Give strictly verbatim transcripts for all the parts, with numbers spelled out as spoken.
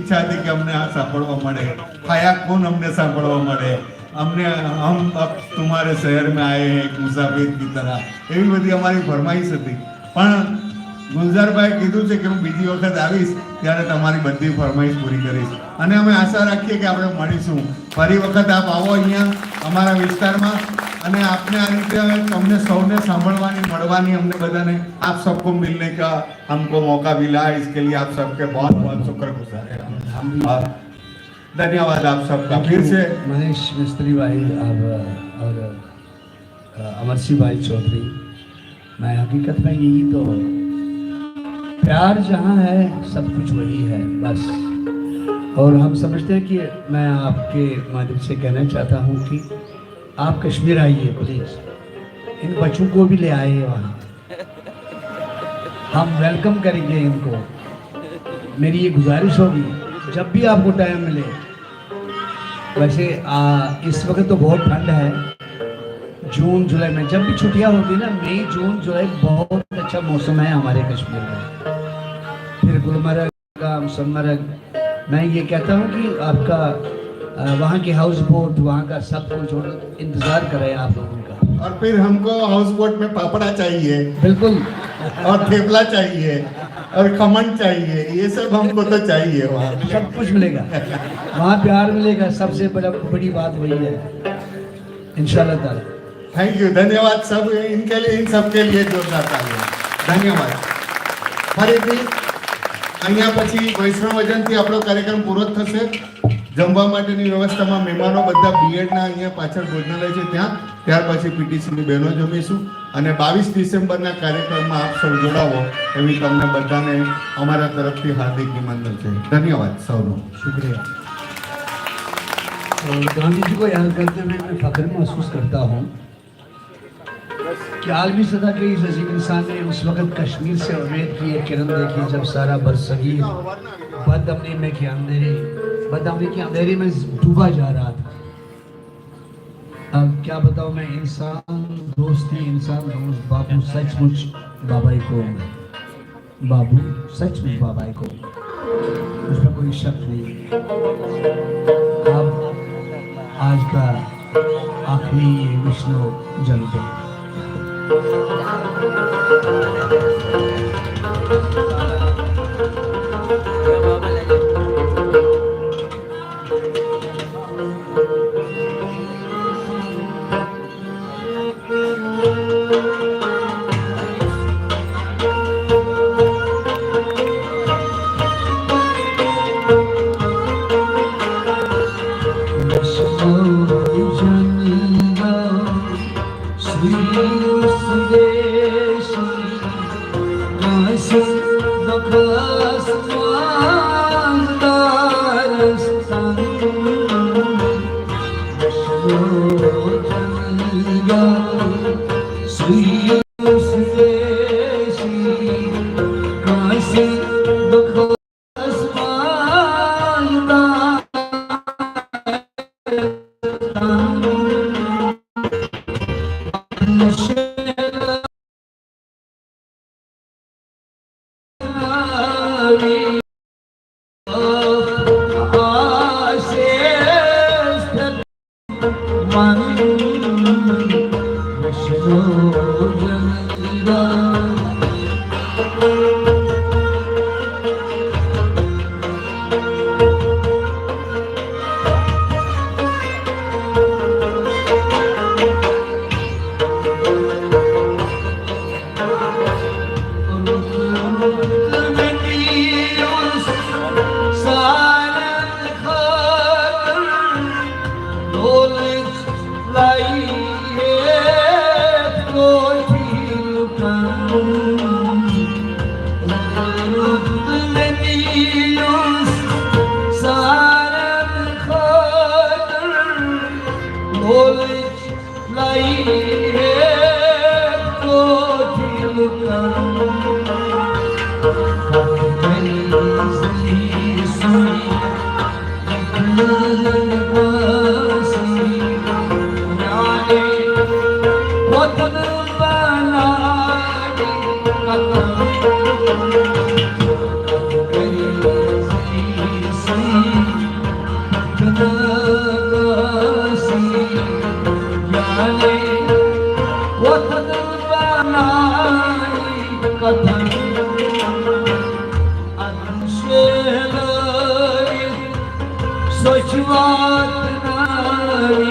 ઇચ્છા હતી કે અમને આ સાંભળવા મળે, ખાયા કોન અમને સાંભળવા મળે, અમને હમ અબ તુમ્હારે શહેર મેં આયે હૈ એક મુસાફિર કી તરહ, એવી બધી અમારી ફરમાઈશ હતી. પણ ગુલઝારભાઈએ કીધું છે કે હું બીજી વખત આવીશ, ત્યારે તમારી બધી ફરમાઈશ પૂરી કરીશ. અને અમે આશા રાખીએ કે આપણે મળીશું ફરી વખત. આપ આવો અહીંયા અમારા વિસ્તારમાં, અને આપને આ રીતે, તમને સૌને સાંભળવાની, મળવાની, અમને બધાને આપ સબકો મિલને કા હમકો મૌકા મિલા હૈ, ઇસકે લિયે આપ સબકે બહોત બહોત શુક્રગુજાર હૈ. હમ. ધન્યવાદ આપ સબકા ફિર સે. महेश मिस्त्री भाई, आप और अमर सिंह भाई चौधरी, मैं हकीकत में यही तो, प्यार जहाँ है सब कुछ वही है बस. और हम समझते हैं कि मैं आपके माध्यम से कहना चाहता हूँ कि आप कश्मीर आइए प्लीज, इन बच्चों को भी ले आइए वहाँ, हम वेलकम करेंगे इनको. मेरी ये गुजारिश होगी, जब भी आपको टाइम मिले. वैसे आ, इस वक्त तो बहुत ठंड है, जून जुलाई में जब भी छुट्टियां होती है ना, मई जून जुलाई बहुत अच्छा मौसम है हमारे कश्मीर में. फिर गुलमर्ग का, सोनमर्ग, मैं ये कहता हूँ कि आपका आ, वहाँ की हाउस बोट, वहाँ का सब कुछ और इंतजार कर रहे हैं आप लोगों का. और फिर हमको हाउस बोट में पापड़ा चाहिए बिल्कुल. और थेपला चाहिए और खमन चाहिए, ये सब हमको तो चाहिए वहाँ. सब कुछ मिलेगा वहाँ, प्यार मिलेगा. सबसे बड़ा, बड़ी बात वही है, इंशाल्लाह ताला. Thank you. धन्यवाद सब, इनके लिए, इन सब के लिए जोरदार તાળીઓ. ધન્યવાદ. ફરીથી, અહીંયા પછી વૈષ્ણવજનથી આપણો કાર્યક્રમ પૂરો થશે. જમવા માટેની વ્યવસ્થામાં મહેમાનો, બધા બીએડના, અહીંયા પાછળ ભોજનાલય છે ત્યાં, ત્યાર પછી પીટીસીની બહેનો જમીશું. અને બાવીસ ડિસેમ્બરના કાર્યક્રમમાં આપ સૌ જોડાવો એવી તમને બધાને અમારા તરફથી હાર્દિક નિમંત્રણ છે. ધન્યવાદ સૌનો. शुक्रिया. और गांधी जी को याद करते हुए मैं फख्र महसूस करता हूँ कि आलमी सतह के इस अजीम इंसान ने उस वक्त कश्मीर से उम्मीद की एक किरण देखी, जब सारा बरसगीर बदअमनी में के अंधेरे बदअमनी के अंधेरे में डूबा जा रहा था. अब क्या बताऊं मैं, इंसान दोस्ती, इंसान दोस्त बाबू सचमुच बाबा ही को है. बाबू सचमुच बाबा ही को है, उसमें कोई शक नहीं है. अब आज का आखिरी विष्णु जयंती. سۄچھ واتناوِ،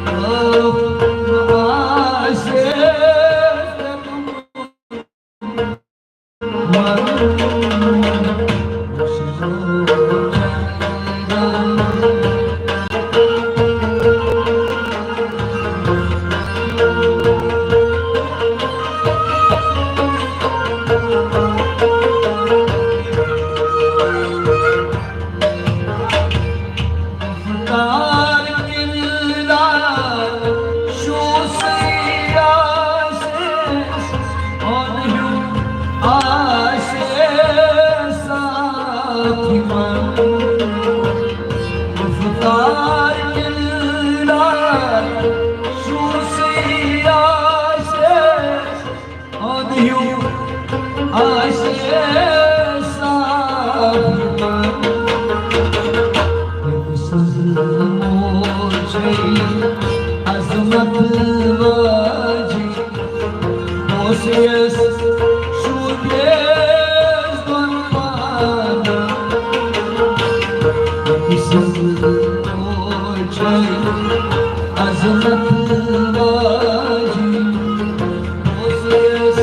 ٲخ آسہِ۔ عظمت واجی اوس یس شوبیس دۄن پانن۔ عظمت واجی اوس یس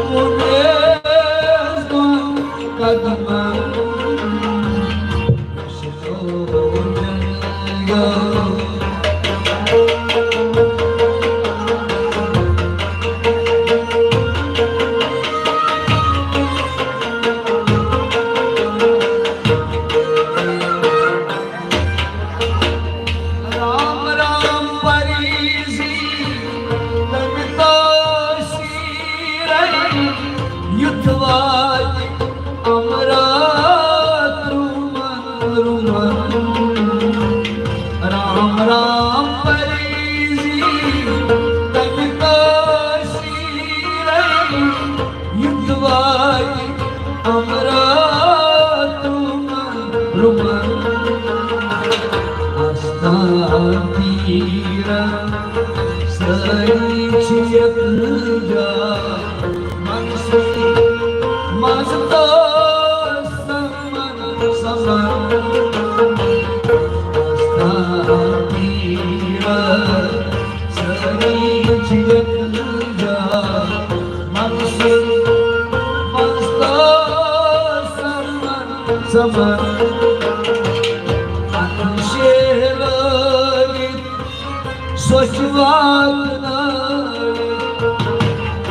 شوبیس دۄن قدمن۔ رام رام پریزی تمہِ تٲثیٖرن یُتھ واتہِ امرات روٗمن، روٗمن۔ رام رام پریزی تمہِ تٲثیٖرن یُتھ واتہِ امرات روٗمن، روٗمن۔ آستان تیرن سٲری چھِ یکجا، منصور منصور سمن سمن۔ آستان تیرن سٲری چھِ یکجا، منصور منصور سمن سمن۔ اتھ شیرٲوِتھ سۄچھ واتنٲوِتھ،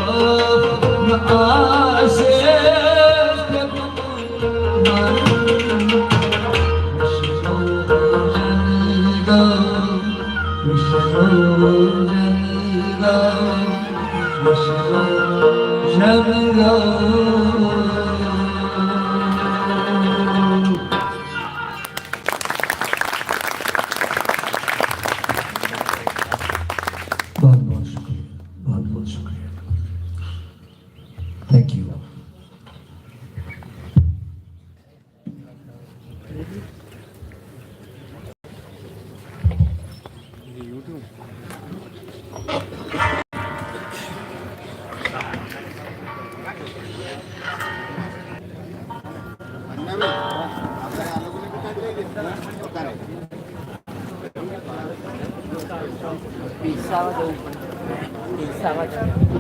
ٲخ نہٕ آسہِ۔ بہت بہت شکریہ، بہت بہت شکریہ۔ Thank you.